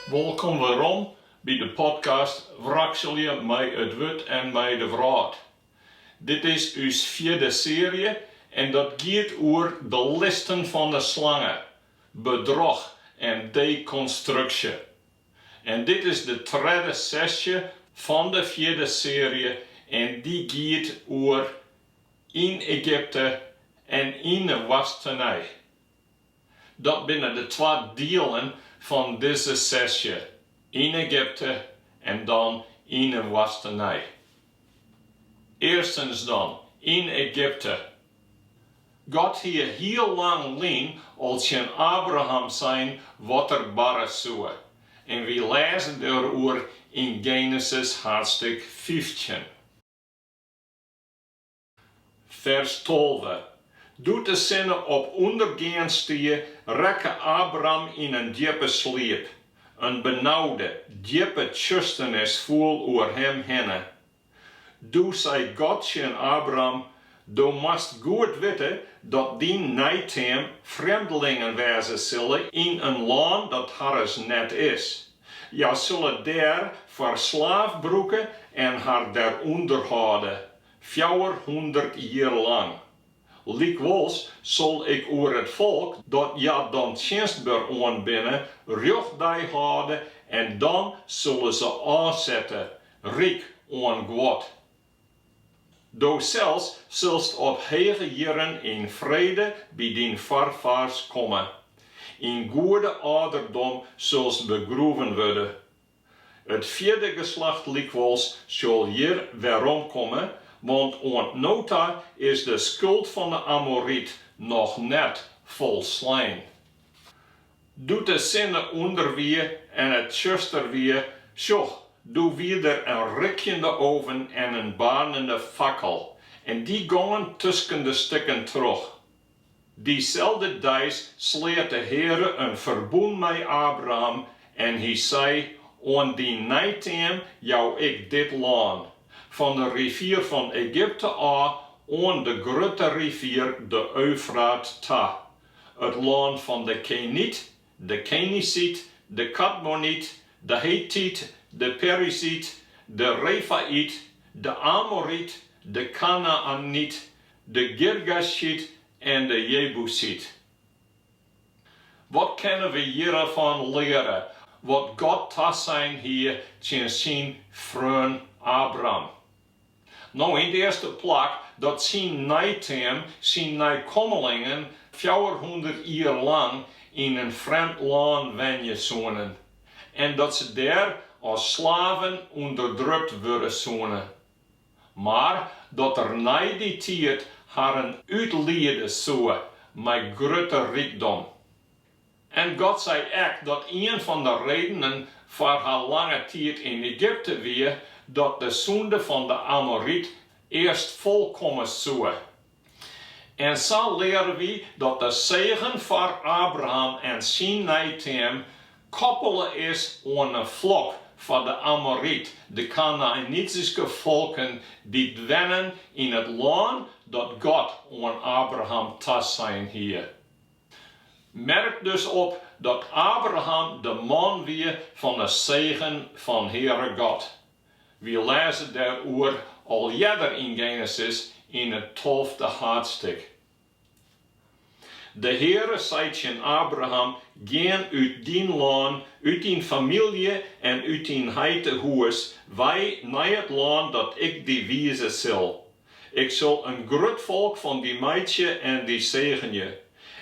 Wolkom werom by de podcast Wrakselje mei it Wurd en mei de Wrâld. Dit is ús fjirde searje en dat giet oer de listen fan de slange, bedroch en dekonstruksje. En dit is de tredde sesje fan de fjirde searje en dy giet oer Yn Egypte en yn 'e woastenij. Dat binne de twa dielen fan dizze sesje, yn Egypte en dan yn 'e woastenij. Earstens dan, yn Egypte. God hie hiel lang lyn al tsjin Abraham sein wat der barre soe, en wy lêze dêroer yn Genesis haadstik 15. Fers 12, Doe't de sinne op ûndergean stie, rekke Abram yn in djippe sliep. In benaude, djippe tsjusternis foel oer him hinne. Doe sei God tsjin Abram, Do moatst goed witte dat dyn neiteam frjemdlingen wêze sille yn in lân dat harres net is. Hja sille dêr foar slaaf brûke en har dêr ûnderhâlde, 400 jier lang. Lykwols sil ik oer it folk dat hja dan tsjinstber oan binne, rjochtdei hâlde en dan sille se ôfsette, ryk oan guod. Do sels silst op hege jierren yn frede by dyn foarfaars komme. Yn goede âlderdom silst begroeven wurde. It fjirde geslacht lykwols sil hjir weromkomme, want oant no ta is de skuld fan 'e Amoryt noch net folslein. Doe't de sinne ûnder wie en it tsjuster wie, sjoch, doe wie der in rikjende oven en in baarnende fakkel, en dy gongen tusken de stikken troch. Dyselde deis sleat de Heare in ferbûn mei Abraham en hy sei, Oan dyn neiteam jou ik dit lân, fan de rivier fan Egypte ôf oan de grutte rivier de Eufraat ta, it lân fan de Kenyt, de Kenisyt, de Kadmonyt, de Hetyt, de Perizyt, de Refaït, de Amoryt, de Kanaänyt, de Girgasjyt en de Jebûsyt. Wat kinne we hjirfan leare wat God tasein hie tsjin syn freon Abram? No yn it earste plak dat syn neiteam, syn neikommelingen, 400 jier lang yn in frjemd lân wenje soenen en dat se dêr as slaven ûnderdrukt wurde soene. Mar dat er nei dy tiid harren útliede soe mei grutte rykdom. En God sei ek dat ien fan de redenen foar har lange tiid yn Egypte wie dat de sûnde fan de Amoryt earst folkomme soe. En sa leare wy dat de segen foar Abraham en syn neiteam koppele is oan 'e flok foar de Amoryt, de Kanaänityske folken dy't wennen yn it lân dat God oan Abraham tasein hie. Merk dus op dat Abraham de man wie fan 'e segen fan Heare God. Wy lêze dêroer al earder yn Genesis yn it tolfte haadstik. De Heare sei tsjin Abraham, Gean út dyn lân, út dyn famylje en út dyn heite hûs wei nei it lân dat ik dy wize sil. Ik sil in grut folk fan dy meitsje en dy segenje.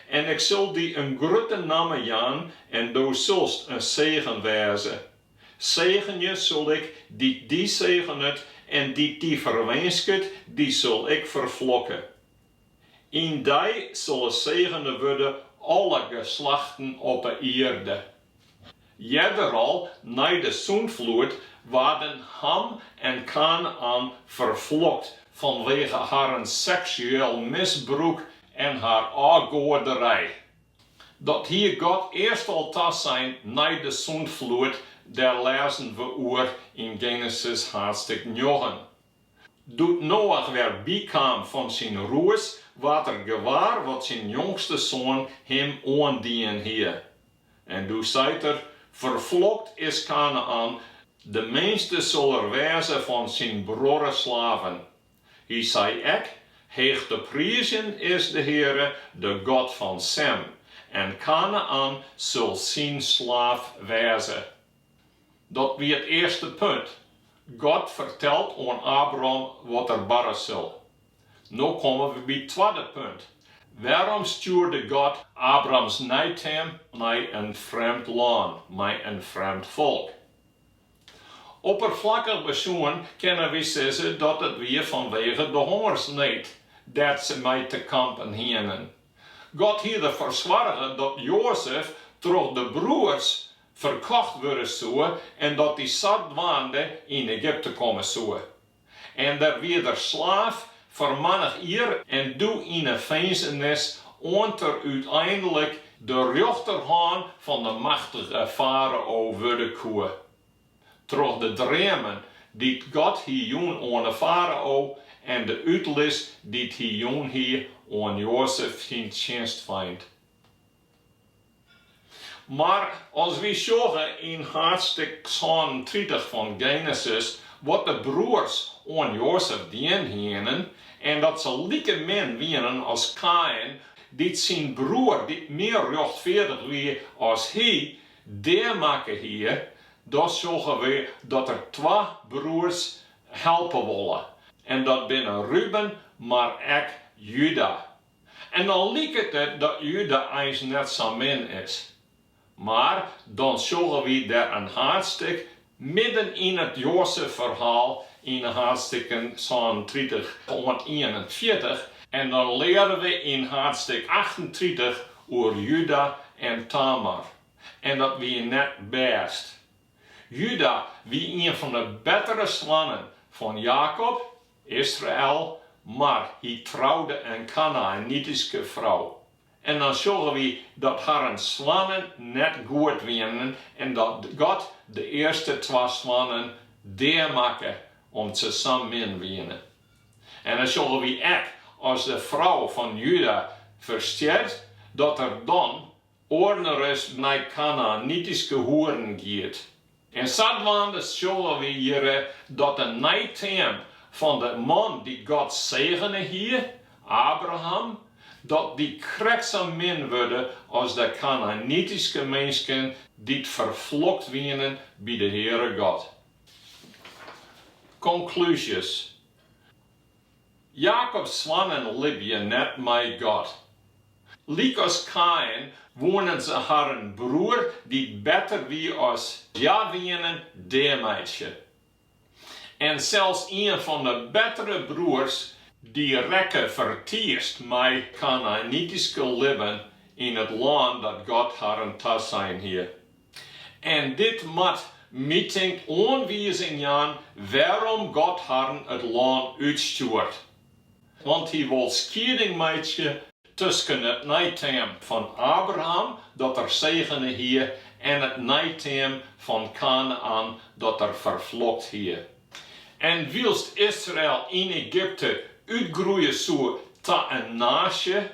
En ik sil dy in grutte namme jaan en do silst in segen wêze. Segenje sil ik dy't dy segenet en dy't dy ferwinsket, dy sil ik ferflokke. Yn dy sille segene wurde alle geslachten op 'e ierde. Earder al, nei de Sûndfloed, waarden Ham en Kanaän ferflokt fanwege harren seksueel misbrûk en har ôfgoaderij. Dat hie God earst al tasein nei de Sûndfloed, dêr lêzen we oer yn Genesis haadstik njoggen. Doe't Noach wer bykaam fan syn roes, waard er gewaar wat syn jongste soan him oandien hie. En doe seid er. Ferflokt is Kanaän, de minste sil er wêze fan syn bruorre slaven. Hy sei ek, Heech te priizjen is de Heare, de God fan Sem, en Kanaän sil syn slaaf wêze. Dat wie it earste punt, God fertelt oan Abram wat der barre sil. No komme we by it twadde punt, Wêrom stjoerde God Abrams neiteam nei in frjemd lân, mei in frjemd folk? Opperflakkich besjoen kinne wy sizze dat it wie fanwege de hongersneed dêr't se mei te kampen hienen. God hie derfoar soarge dat Joazef troch de broers ferkocht wurde soe en dat dy sadwaande yn Egypte komme soe. En der wie er slaaf foar mannich jier en doe yn 'e finzenis oant er úteinlik de rjochterhân fan de machtige farao wurde koe. Troch de dreamen dy't God hie jûn oan 'e farao en de útlis dy't hy jûn hie oan Joazef syn tsjinstfeint. Mar as wy sjogge yn haadstik 37 fan Genesis wat de broers oan Joazef dien hienen en dat se like min wienen as Kaïn, dy't syn broer dy't mear rjochtfeardich wie as hy, deamakke hie, dan sjogge wy dat der twa broers helpe wolle en dat binne Ruben mar ek Juda. En dan liket it dat Juda eins net sa min is. Mar dan sjogge wy der in haadstik midden yn it Joazef-ferhaal yn 'e haadstikken 37 oant 41 en dan leare we yn haadstik 38 oer Juda en Tamar. En dat wie net bêst. Juda wie ien fan 'e bettere soannen fan Jakob, Israel, mar hy troude in Kanaänityske frou. En dan sjogge wy dat harren soannen net goed wienen en dat God de earste twa soannen deamakke om't se sa min wiene. En dan sjogge wy ek as de frou fan Juda ferstjert, dat er dan ornaris nei Kanaänityske hoeren giet. En sadwaande sjogge wy hjirre dat de neiteam fan de man dy't God segene hie, Abraham, dat dy krekt sa min wurde as de Kanaänityske minsken dy't ferflokt wienen by de Heare God. Konklúzjes Jakobs soannen libje net mei God. Lykas Kaïn woenen se harren broer dy't better wie as hja wienen deameitsje. En sels ien fan de bettere broers dy rekke fertiisd mei Kanaänityske libben yn it lân dat God harren tasein hie. En dit moat my tinkt oanwizing jaan wêrom God harren it lân útstjoert. Want hy wol skieding meitsje tusken it neiteam fan Abraham dat er segene hie en it neiteam fan Kanaän dat er ferflokt hie. En wylst Israel yn Egypte útgroeie soe ta in naasje,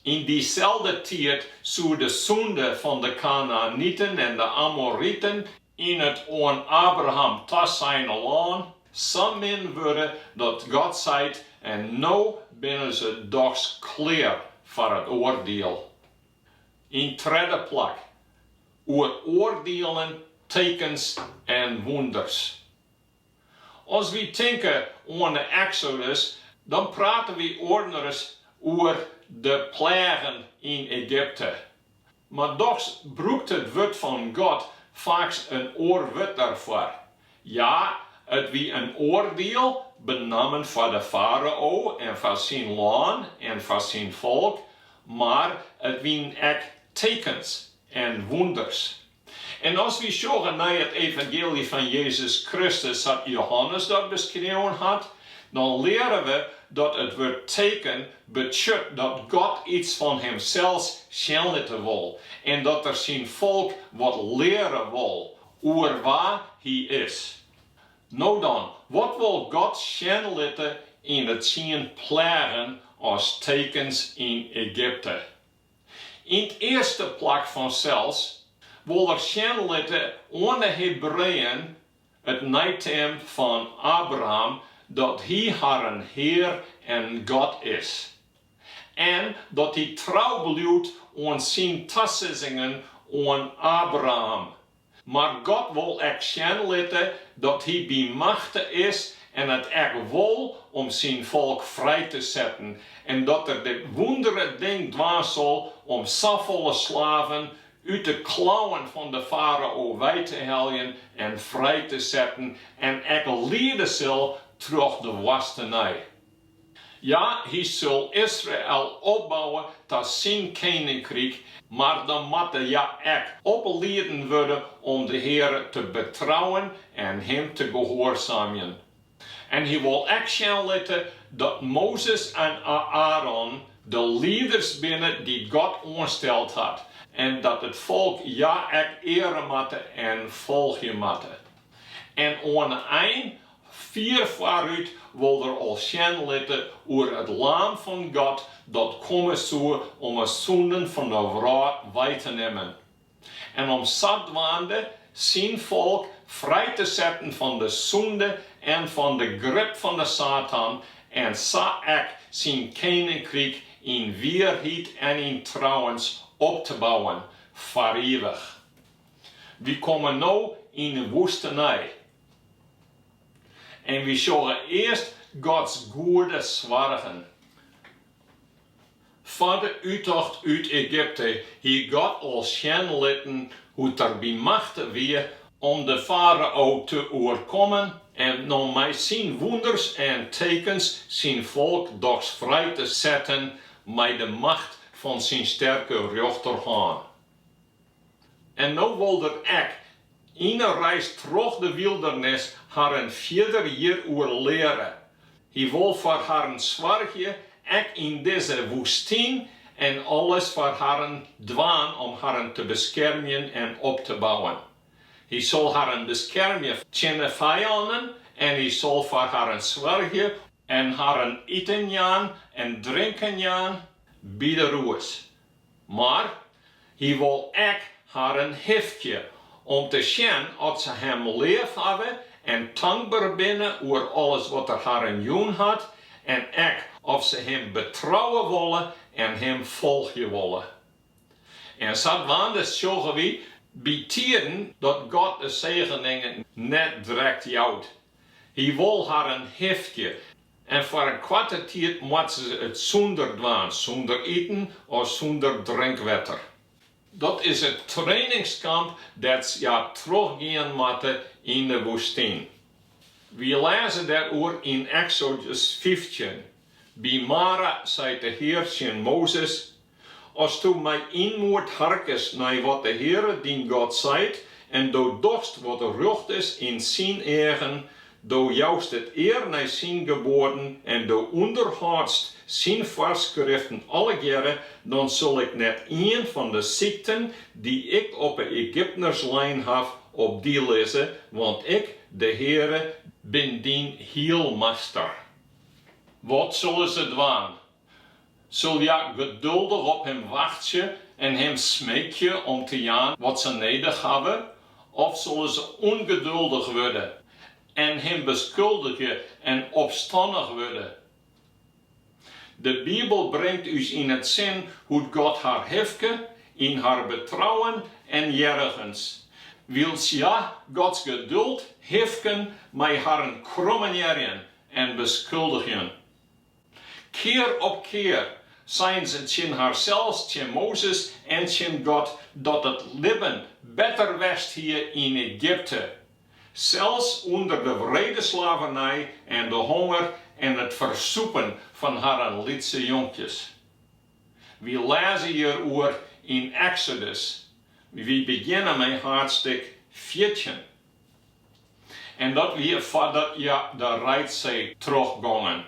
Yn dyselde tiid soe de sûnde fan de Kanaäniten en de Amoriten yn it oan Abraham taseine lân sa min wurde dat God seit, En no binne se dochs klear foar it oardiel. Yn tredde plak, oer oardielen, tekens en wûnders. As wy tinke oan de Eksodus, dan prate wy ornaris oer de pleagen yn Egypte. Mar dochs brûkt it wurd fan God faaks in oar wurd derfoar. Ja, it wie in oardiel, benammen foar de farao en foar syn lân en foar syn folk, mar it wienen ek tekens en wûnders. En as wy sjogge nei it evangeelje fan Jezus Kristus sa't Johannes dat beskreaun hat, dan leare we dat it wurd teken betsjut dat God iets fan himsels sjen litte wol en dat er syn folk wat leare wol oer wa hy is. No dan, wat wol God sjen litte yn de tsien pleagen as tekens yn Egypte? Yn 't earste plak fansels, wol er sjen litte oan de Hebreeën, it neiteam fan Abraham, dat hy harren Hear en God is. En dat hy trou bliuwt oan syn tasizzingen oan Abraham. Mar God wol ek sjen litte dat hy by machte is en it ek wol om syn folk frij te setten en dat er dit wûndere ding dwaan sil om safolle slaven út de klauwen fan de farao wei te heljen en frij te setten en ek liede sil troch de woastenij. Ja, hy sil Israel opbouwe ta syn keninkryk, mar dan moatte hja ek oplieden wurde om de Heare te betrouwen en Him te gehoarsamjen. En hy wol ek sjen litte dat Mozes en Aäron de lieders binne dy't God oansteld hat en dat it folk hja ek eare moatte en folgje moatte. En oan 'e ein Fier foarút wol er al sjen litte oer it Laam fan God dat komme soe om 'e sûnden fan de wrâld wei te nimmen en om sadwaande syn folk frij te setten fan de sûnde en fan de grip fan de Satan en sa ek syn keninkryk yn wierheid en yn trouwens op te bouwen foar ivich. Wy komme no yn de woestenij. En wy sjogge earst Gods goede soargen. Foar de úttocht út Egypte hie God al sjen litten hoe't Er by machte wie om de farao te oerkommen en no mei syn wûnders en tekens syn folk dochs frij te setten mei de macht fan syn sterke rjochterhân. En no wol er ek yn 'e reis troch de wyldernis harren fierder hjiroer leare. Hy wol foar harren soargje, ek yn dizze woestyn, en alles foar harren dwaan om harren te beskermjen en op te bouwen. Hy sil harren beskermje tsjin 'e fijannen en hy sil foar harren soargje en harren iten jaan en drinken jaan by de roes. Mar hy wol ek harren hifkje om te sjen oft se him leaf hawwe en tankber binne oer alles wat er harren jûn hat en ek oft se him betrouwe wolle en him folgje wolle. En sadwaande sjogge wy bytiden dat God de segeningen net drekt jout. Hy wol harren hifkje En foar in koarte tiid moatte se it sûnder dwaan, sûnder iten of sûnder drinkwetter. Dat is it trainingskamp dêr't hja trochgean moatte yn de woestyn. Wy lêze dêroer yn Eksodus 15. By Mara seit de Hear tsjin Mozes, Asto mei ynmoed harkest nei wat de Heare dyn God seit en do dochst wat rjocht is yn syn eagen, do joust it ear nei syn geboaden en do ûnderhâldst syn foarskriften allegearre, dan sil ik net ien fan de sykten dy't ik op 'e Egyptners lein haw, op dy lizze, want ik, de Heare, bin dyn hielmaster. Wat sille se dwaan? Sil hja geduldich op him wachtsje en him smeekje om te jaan wat se nedich hawwe, of sille se ûngeduldich wurde en him beskuldigje en opstannich wurde? De Bibel bringt ús yn it sin hoe't God har hifke yn har betrouwen en hearrigens, wylst hja Gods geduld hifken mei harren krommenjearjen en beskuldigjen. Kear op kear seinen se tsjin harsels, tsjin Mozes en tsjin God dat it libben better west hie yn Egypte, sels ûnder de wrede slavernij en de honger en it fersûpen fan harren lytse jonkjes. Wy lêze hjiroer yn Eksodus. Wy begjinne mei haadstik 14. En dat wie foardat hja de Reidsee trochgongen.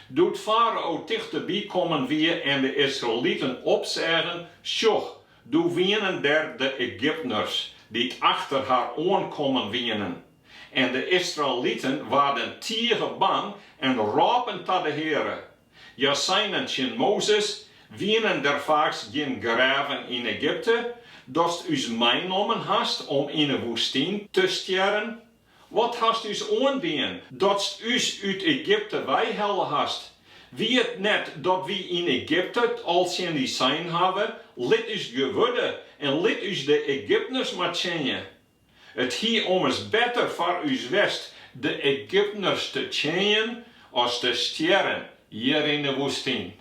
Doe't Farao tichteby kommen wie en de Israeliten opseagen, sjoch, doe wienen dêr de Egyptners, dy't achter har oankommen wienen. En de Israeliten waarden tige bang en rôpen ta de Heare. Hja seinen tsjin Mozes, Wienen der faaks gjin grêven yn Egypte? datst ús meinommen hast om yn 'e woestyn te stjerren? Wat hast ús oandien, datst ús út Egypte weihelle hast? Wie it net dat wy yn Egypte al tsjin dy sein hawwe, Lit ús gewurde en lit ús de Egyptners mar tsjinje? It hie ommers better foar ús west de Egyptners te tsjinjen as te stjerren hjir yn 'e woestyn.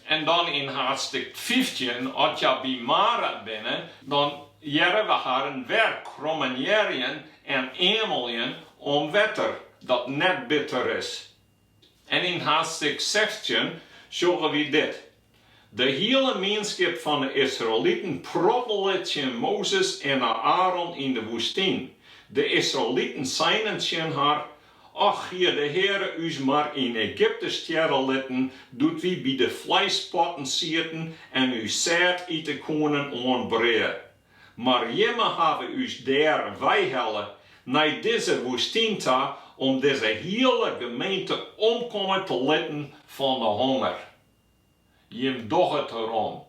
En dan yn haadstik 15, as hja by Mara binne, dan hearre we harren wer krommenearjen en eameljen om wetter dat net bitter is. En yn haadstik 16 sjogge wy dit, De hiele mienskip fan 'e Israeliten prottele tsjin Mozes en Aäron yn de woestyn. De Israeliten seinen tsjin har, Och, hie de Heare ús mar yn Egypte stjerre litten, doe't wy by de fleispotten sieten en ús sêd ite koenen oan brea. Mar jimme hawwe ús dêr weihelle, nei dizze woestyn ta, om dizze hiele gemeente omkomme te litten fan de honger. Jim dogge derom.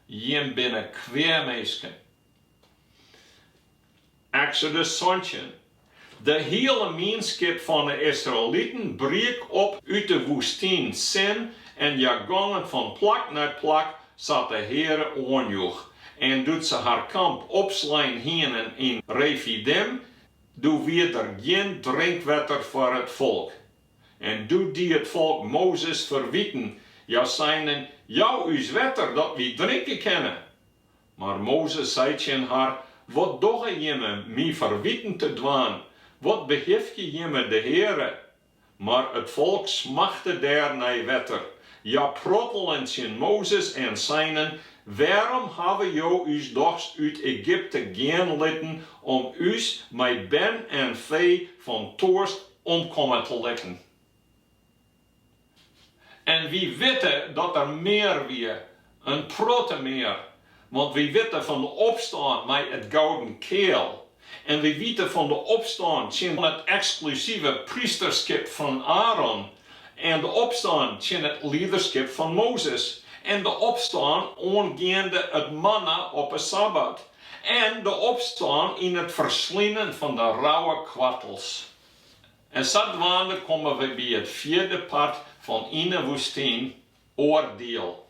Jim binne kweaminsken. Eksodus 17, De hiele mienskip fan 'e Israeliten briek op út de woestyn Sin en hja gongen fan plak nei plak sa't de Heare oanjoech. En doe't se har kamp opslein hienen yn Refidim, doe wie der gjin drinkwetter foar it folk. En doe die it folk Mozes ferwiten, hja seinen, Jou ús wetter dat wy drinke kinne. Mar Mozes sei tsjin har, Wat dogge jimme my ferwiten te dwaan? Wat behifkje jimme de Heare? Mar it folk smachte dêr nei wetter. Hja prottelen tsjin Mozes en seinen, Wêrom hawwe jo ús dochs út Egypte gean litten om ús mei bern en fee fan toarst omkomme te litten? En wy witte dat der mear wie, in protte mear, want wy witte fan de opstân mei it gouden keal en wy witte fan de opstân tsjin it eksklusive prysterskip fan Aäron en de opstân tsjin it liederskip fan Mozes en de opstân oangeande it manna op 'e sabbat en de opstân yn it ferslinen fan de rauwe kwartels. En sadwaande komme we by it fjirde part fan Yn 'e woestyn, Oardiel.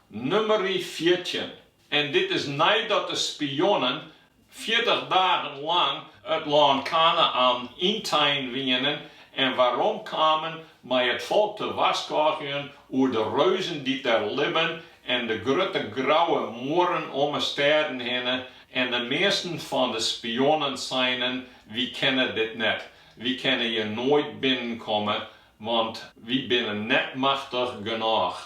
Nummery 14. En dit is neidat de spionnen 40 dagen lang it lân Kanaän yntein wienen en werom kamen mei it folk te warskôgjen oer de reuzen dy't der libben en de grutte grouwe muorren om 'e stêden hinne En de measten fan de spionnen seinen, Wy kinne dit net, wy kinne hjir noait binnenkomme, want wy binne net machtich genôch.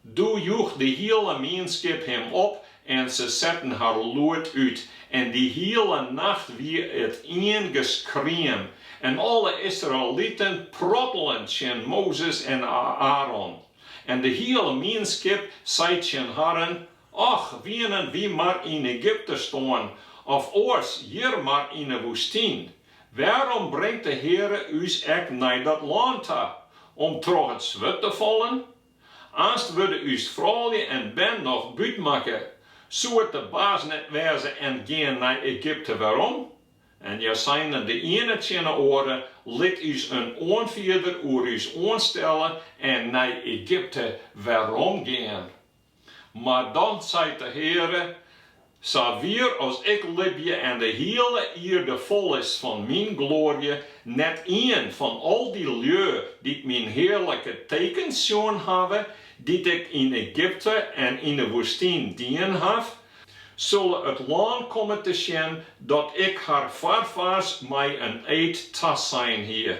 Doe joech de hiele mienskip him op en se setten har lûd út, en dy hiele nacht wie it ien geskriem, en alle Israeliten prottelen tsjin Mozes en Aäron. En de hiele mienskip sei tsjin harren, Och, wienen wy mar yn Egypte stoarn, of oars hjir mar yn 'e woestyn. Wêrom bringt de Heare ús ek nei dat lân ta, om troch it swurd te fallen? Aanst wurde ús froulju en bern noch bútmakke. Soe it de baas net wêze en gean nei Egypte werom? En hja seinen de iene tsjin 'e oare, Lit ús in oanfierder oer ús oanstelle en nei Egypte weromgean. Mar dan seit de Heare, Sa wier as ik libje en de hiele ierde fol is fan myn gloarje, net ien fan al dy lju dy't myn hearlike tekens sjoen hawwe, dy't ik yn Egypte en yn 'e woestyn dien haw, sulle it lân komme te sjen dat ik har foarfaars mei in eed tasein hie.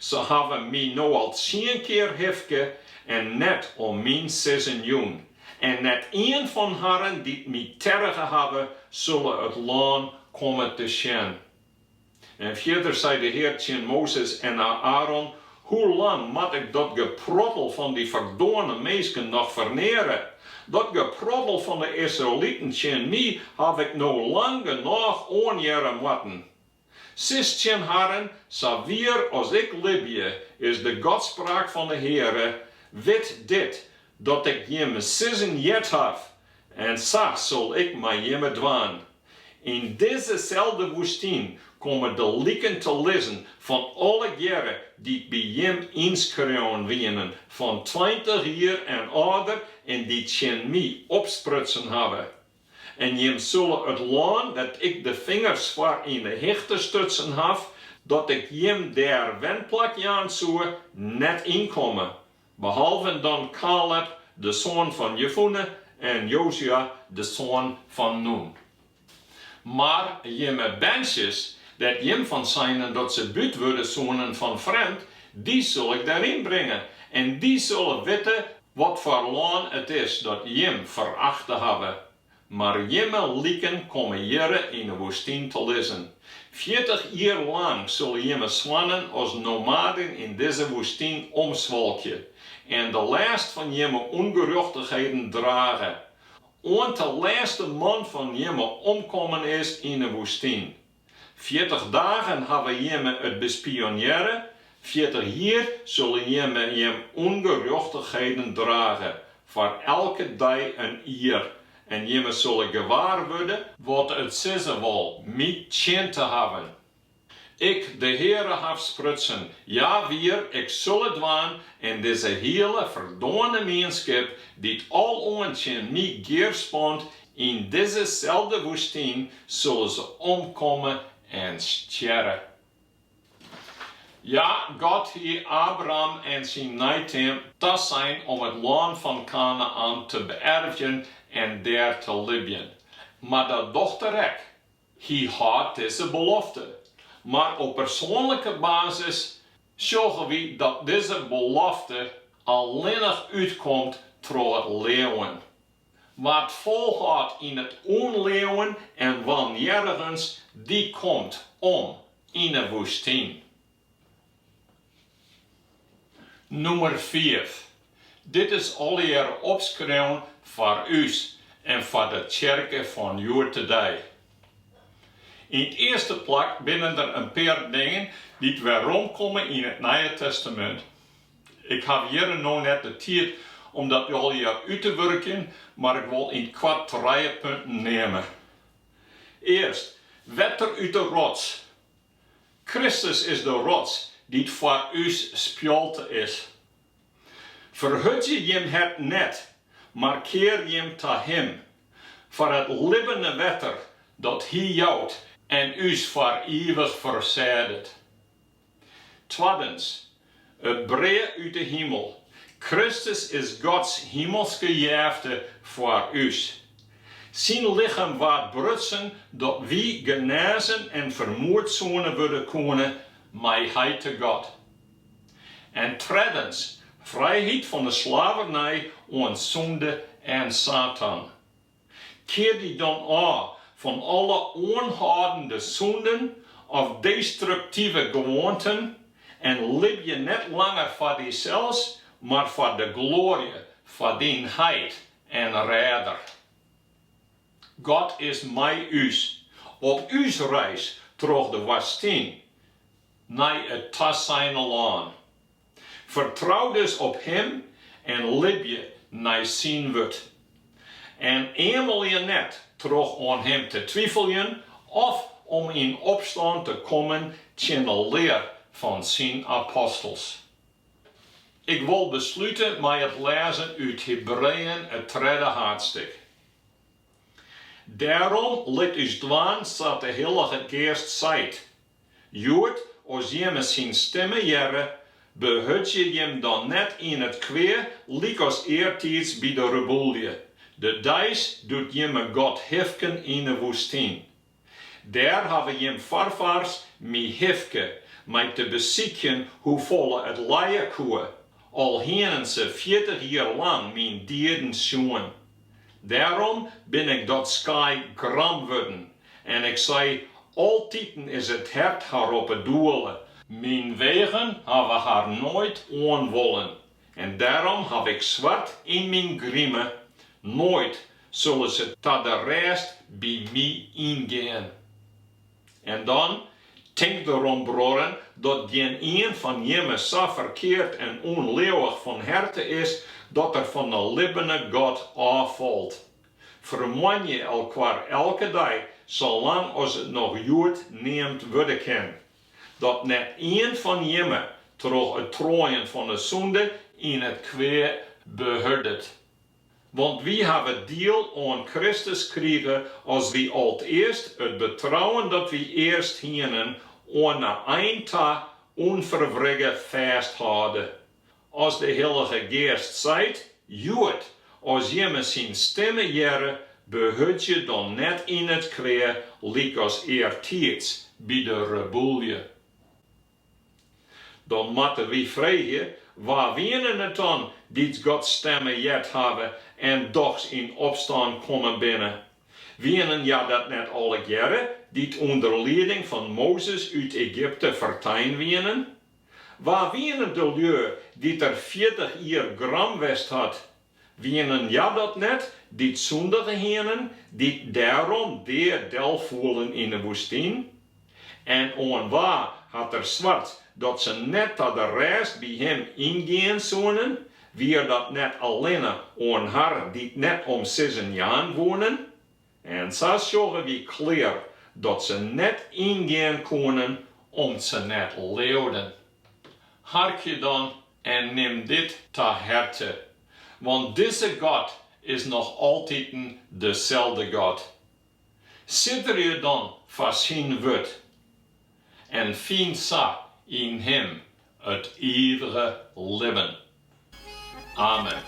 Se hawwe my no al tsien kear hifke en net om myn sizzen jûn, en net ien fan harren dy't my terge hawwe, sulle it lân komme te sjen. En fierder sei de Hear tsjin Mozes en Aäron, Hoe lang moat ik dat geprottel fan dy ferdoarne minsken noch ferneare? Dat geprottel fan de Israeliten tsjin my haw ik no lang genôch oanhearre moatten. Sis tsjin harren, Sa wier as ik libje, is de godsspraak fan de Heare, wit dit, dat ik jimme sizzen heard haw. En sa sil ik mei jimme dwaan. Yn dizze selde woestyn komme de liken te lizzen fan allegearre dy't by jim ynskreaun wienen fan 20 jier en âlder en dy't tsjin my opsprutsen hawwe. En jim sulle it lân dêr't ik de fingers foar yn 'e hichte stutsen haw, dat ik jim dêr wenplak jaan soe, net ynkomme, Behalven dan Kaleb, de soan fan Jefûnne, en Jozua, de soan fan Nûn. Mar jimme berntsjes, dêr't jim fan seinen dat se bút wurde soenen fan frjemd, dy sil ik deryn bringe, en dy sille witte watfoar lân it is dat jim ferachte hawwe. Mar jimme liken komme hjirre yn 'e woestyn te lizzen. 40 jier lang sille jimme soannen as nomaden yn dizze woestyn omswalkje en de lêst fan jimme ûngerjochtichheden drage, oant de lêste man fan jimme omkommen is yn 'e woestyn. 40 dagen hawwe jimme it bespionearre, 40 jier sulle jimme jim ûngerjochtichheden drage, foar elke dei in jier, en jimme sulle gewaar wurde wat it sizze wol my tsjin te hawwen. Ik, de Heare, haw sprutsen, ja wier, ik sil it dwaan, en dizze hiele ferdoarne mienskip, dy't aloan tsjin my gearspant, Yn dizze selde woestyn sulle se omkomme en stjerre. Ja, God hie Abraham en syn neiteam tasein om it lân fan Kanaän te beërvjen en dêr te libjen. Mar dat docht er ek. Hy hâldt dizze belofte. Mar op persoanlike basis sjogge wy dat dizze belofte allinnich útkomt troch it leauwen. Wa't folhâldt yn it ûnleauwen en wanhearrigens, dy komt om yn 'e woestyn. Nûmer fiif. Dit is allegearre opskreaun foar ús en foar de tsjerke fan hjoed-de-dei. Yn it earste plak binne der in pear dingen dy't weromkomme yn it Nije Testamint. Ik haw hjirre no net de tiid om dat allegear út te wurkjen, mar ik wol yn 't koart trije punten neame. Earst, wetter út de rots. Kristus is de rots dy't foar ús spjalte is. Ferhurdzje jim hert net, mar kear jim ta Him, foar it libbene wetter dat Hy jout en ús foar ivich fersêdet. Twaddens, it brea út de himel. Kristus is Gods himelske jefte foar ús. Syn lichem waard brutsen dat wy genêzen en fermoedsoene wurde koene mei Heite God. En treddens, frijheid fan de slavernij oan sûnde en Satan. Kear dy dan ôf fan alle oanhâldende sûnden of destruktive gewoanten en libje net langer foar dysels, mar foar de gloarje foar dyn Heit en Rêder. God is mei ús op ús reis troch de woastyn nei it taseine lân. Fertrou dus op Him en libje nei Syn wurd. En eamelje net troch oan Him te twifeljen of om yn opstân te kommen tsjin de lear fan Syn apostels. Ik wol beslute mei it lêzen út Hebreeën it tredde haadstik. Dêrom lit ús dwaan sa't de Hillige Geast seit, Hjoed, as jimme syn stimme hearre, behurdzje jim dan net yn it kwea lykas eartiids by de rebûlje, de deis doe't jimme God hifken yn 'e woestyn. Dêr hawwe jim foarfaars my hifke mei te besykjen hoefolle it lije koe, al hienen se 40 jier lang myn dieden sjoen. Dêrom bin ik dat skaai gram wurden en ik sei, Altiten is it hert har op 'e doele, myn wegen hawwe har noait oanwollen en dêrom haw ik sward yn myn grime, noait sulle se ta de rêst by my yngean. En dan, tink derom bruorren, dat gjinien fan jimme sa ferkeard en ûnleauwich fan herte is, dat er fan 'e libbene God ôffalt. Fermoanje elkoar elke dei, salang as it noch hjoed neamd wurde kin, dat net ien fan jimme troch it troaien fan 'e sûnde yn it kwea behurdet. Want wy hawwe diel oan Kristus krige as wy alteast it betrouwen dat wy earst hienen oan 'e ein ta ûnferwrigge fêsthâlde. As de Hillige Geast seit, Hjoed, as jimme syn stimme hearre, behurdzje dan net yn it kwea lykas eartiids by de rebûlje. Dan moatte wy freegje, wa wienen it dan dy't Gods stimme heard hawwe en dochs yn opstân kommen binne? Wienen hja dat net allegearre dy't ûnder lieding fan Mozes út Egypte fertein wienen? Wa wienen de lju dy't er 40 jier gram west hat? Wienen hja dat net dy't sûndige hienen, dy't dêrom dea delfoelen yn 'e woestyn? En oan wa hat er sward dat se net ta de rêst by him yngean soenen? Wie dat net allinne oan har dy't net om sizzen jaan woenen? En sa sjogge wy klear dat se net yngean koenen om't se net leauden. Harkje dan en nim dit ta herte, want dizze God is noch altiten deselde God. Sidderje dan foar syn wurd en fyn sa yn Him it ivige libben. Amen.